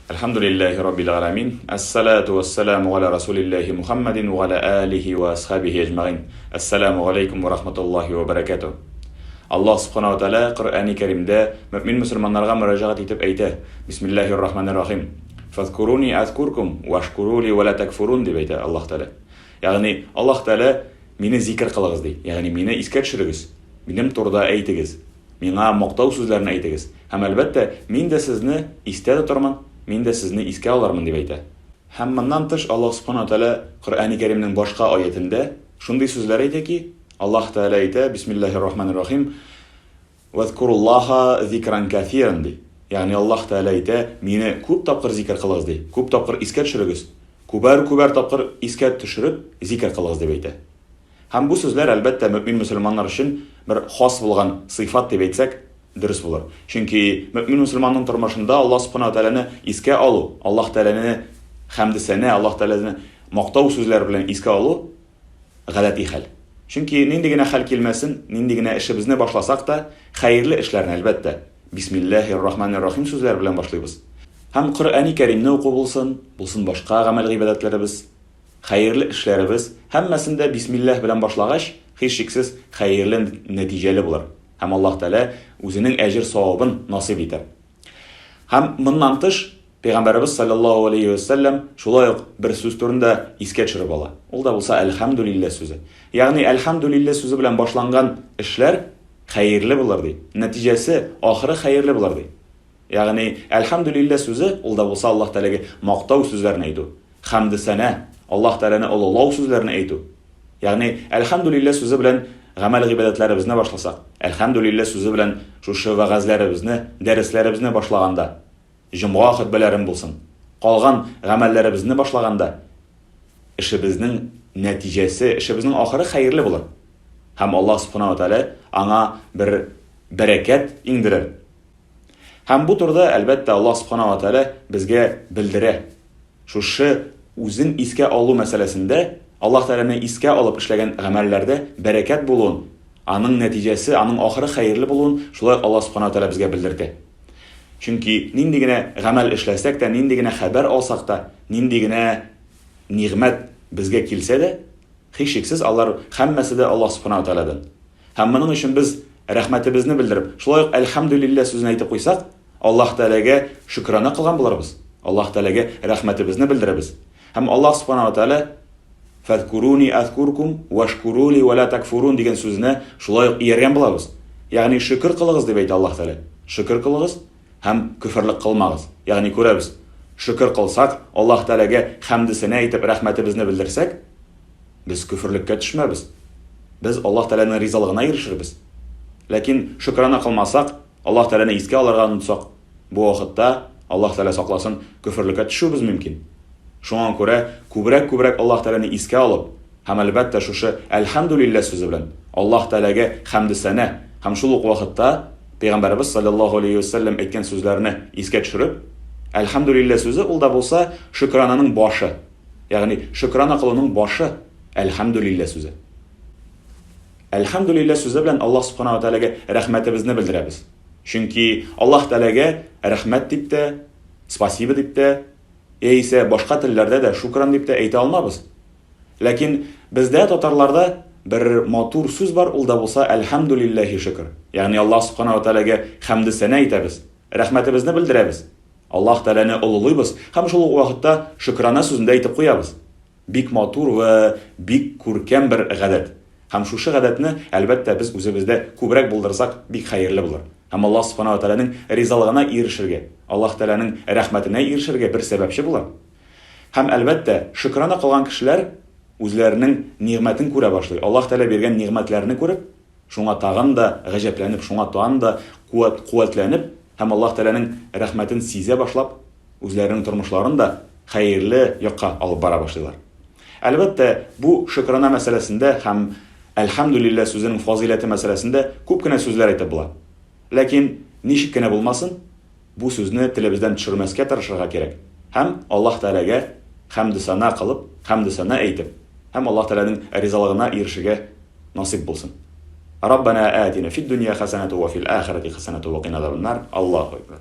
Әлхәмдүлилләһи раббил галәмин. Әссалату вәссәламу галя расулилләһи Мухаммадин ва галя алихи ва асхабихи әҗмәгыйн. Әссәламу галәйкүм ва рахматуллаһи ва бәрәкәтүһ. Аллаһ субхана ва тәгалә Коръәни Кәримдә мөэмин мөселманнарга мөрәҗәгать итеп әйтә, Бисмиллаһир рахманир рахим. Фазкуруни азкуркум вашкурули ва ла такфурун дип әйтә Аллаһ Тәгалә. Ягъни Аллаһ Тәгалә мине зикер кылыгыз ди. Ягъни мине искә төшерегез, минем турыда әйтегез. Миңа мактау сүзләрен әйтегез, һәм, әлбәттә, мин дә сезне истә тотармын, мин дә сезне искә алырмын, дип әйтә. Һәм моннан тыш Аллаһ Субхана ва Тәгалә Коръәни Кәримнең башка аятендә шундый сүзләр әйтә ки, Аллаһ Тәгалә әйтә, Бисмиллаһир Рахманир Рахим, Вәзкуруллаһа зикран кәсиран, ди. Ягъни Аллаһ Тәгалә әйтә, мине күп тапкыр зикер кылыгыз, ди. Күп тапкыр искә төшерегез. Күбәр-күбәр тапкыр искә төшереп, зикер кылыгыз, дип әйтә. Һәм бу сүзләр, әлбәттә, мөэмин-мөселманнар өчен бер хас булган сыйфат дип әйтсәк, дөрес булыр. Чөнки мөэмин-мөселманның тормышында Аллаһ Субхана ва Тәгаләне искә алу, Аллаһ Тәгаләне хәмде-сәнә, Аллаһ Тәгаләне мактау сүзләре белән искә алу гадәти хәл. Чөнки нинди генә хәл килмәсен, нинди генә эшебезне башласак та, хәерле эшләрне, әлбәттә, Бисмиллаһир-рахманир-рахим сүзләре белән башлыйбыз. Һәм Коръәни Кәримне уку булсын, булсын башка гамәл-гыйбадәтләребез, Хәерле эшләребез һәммәсен дә бисмилләһ белән башлагач, һичшиксез, хәерле нәтиҗәле булыр һәм Аллаһ Тәгалә үзенең әҗер-савабын насыйп итәр. Һәм моннан тыш, Пәйгамбәребез салләллаһу галәйһи вә сәлләм шулай ук бер сүз турында искә төшереп ала. Ул да булса әлхәмдүлилләһ сүзе. Ягъни әлхәмдүлилләһ сүзе белән башланган эшләр хәерле булыр ди. Нәтиҗәсе, ахыры хәерле булыр ди. Ягъни әлхәмдүлилләһ сүзе, ул да булса Аллаһ Тәгаләгә мактау сүзләрен әйтү. Хәмде-сәнә, Аллаһ Тәгаләне олылау сүзләрен әйтү. Ягъни, Әлхәмдүлилләһ сүзе белән гамәл-гыйбадәтләребезне башласак, Әлхәмдүлилләһ сүзе белән шушы вәгазьләребезне, дәресләребезне башлаганда, җомга хөтбәләрен булсын, калган гамәлләребезне башлаганда, эшебезнең нәтиҗәсе, эшебезнең ахыры хәерле булыр. Һәм Аллаһ Субхана ва Тәгалә аңа бер бәрәкәт иңдерер. Һәм бу турыда, әлбәттә, Аллаһ Субхана ва Тәгалә безгә белдерә. Шушы үзен искә алу мәсьәләсендә Аллаһ Тәгаләне искә алып эшләгән гамәлләрдә бәрәкәт булуын, аның нәтиҗәсе, аның ахыры хәерле булуын шулай ук Аллаһ Субхана ва Тәгалә безгә белдертә. Чөнки нинди генә гамәл эшләсәк тә, нинди генә хәбәр алсак та, нинди генә нигъмәт безгә килсә дә, һичшиксез алар һәммәсе дә Аллаһ Субхана ва Тәгаләдән. Һәм моның өчен без рәхмәтебезне белдереп, шулай ук Әлхәмдүлилләһ сүзен әйтеп куйсак, Аллаһ Тәгаләгә шөкрана кылган булырбыз. Аллаһ Тәгаләгә рәхмәтебезне белдерәбез. Һәм Аллаһ Субхана ва Тәгалә Фәзкуруни азкуркум вашкурули ва ла такфурун дигән сүзенә шулай ук ияргән булабыз. Ягъни шөкер кылыгыз дип әйтә Аллаһ Тәгалә. Шөкер кылыгыз һәм көферлек кылмагыз. Ягъни күрәбез, шөкер кылсак, Аллаһ Тәгаләгә хәмде-сәнә әйтеп рәхмәтебезне белдерсәк, без көферлеккә төшмәбез. Без Аллаһ Тәгаләнең ризалыгына ирешербез. Ләкин шөкрана кылмасак, Аллаһ Тәгаләне искә алырга онытсак, бу вакытта, Аллаһ Тәгалә сакласын, көферлеккә төшүебез мөмкин. Шуңа күрә күбрәк-күбрәк Аллаһ Тәгаләне искә алып, һәм, әлбәттә, шушы Әлхәмдүлилләһ сүзе белән Аллаһ Тәгаләгә хәмде-сәнә һәм шул ук вакытта Пәйгамбәребез салләллаһу алейһи вә сәлләм әйткән сүзләрне искә төшереп, Әлхәмдүлилләһ сүзе ул да булса шөкрананың башы. Ягъни шөкрана кылуның башы Әлхәмдүлилләһ сүзе. Әлхәмдүлилләһ сүзе белән Аллаһ Субхана ва Тәгаләгә рәхмәтебезне белдерәбез. Чөнки Аллаһ Тәгаләгә рәхмәт дип тә, спасибо дип тә, яисә башка телләрдә дә шукран дип тә әйтә алмабыз. Ләкин бездә татарларда бер матур сүз бар, ул да булса әлхәмдүлилләһи шөкер. Ягъни Аллаһ Субхана ва Тәгаләгә хәмде-сәнә әйтәбез, рәхмәтебезне белдерәбез. Аллаһ Тәгаләне олылыйбыз һәм шул ук вакытта шөкрана сүзен дә әйтеп куябыз. Бик матур вә бик күркәм бер гадәт. Һәм шушы гадәтне, әлбәттә, без үзебездә күбрәк булдырсак, бик хәерле булыр. Һәм Аллаһ Субхана ва Тәгаләнең ризалыгына ирешергә, Аллаһ Тәгаләнең рәхмәтенә ирешергә бер сәбәпче булыр. Һәм, әлбәттә, шөкрана кылган кешеләр үзләренең нигъмәтен күрә башлый. Аллаһ Тәгалә биргән нигъмәтләрне күреп, шуңа тагын да гаҗәпләнеп, шуңа тагын да куәт, куәтләнеп һәм Аллаһ Тәгаләнең рәхмәтен сизә башлап, үзләренең тормышларын да хәерле якка алып бара башлыйлар. Әлбәттә, бу шөкрана мәсьәләсендә һәм Әлхәмдүлилләһ сүзенең фазыйләте мәсьәләсендә күп кенә сүзләр әйтеп була. Ләкин, ничек кенә булмасын, бу сүзне телебездән төшермәскә тырышырга кирәк һәм Аллаһ Тәгаләгә хәмде-сана кылып, хәмде-сана әйтеп һәм Аллаһ Тәгаләнең ризалыгына ирешергә насыйп булсын. Раббана атина фид дөнья хәсәнәту ва фил ахирәти хәсәнәту ва кина азабаннар. Аллаһу әкбәр.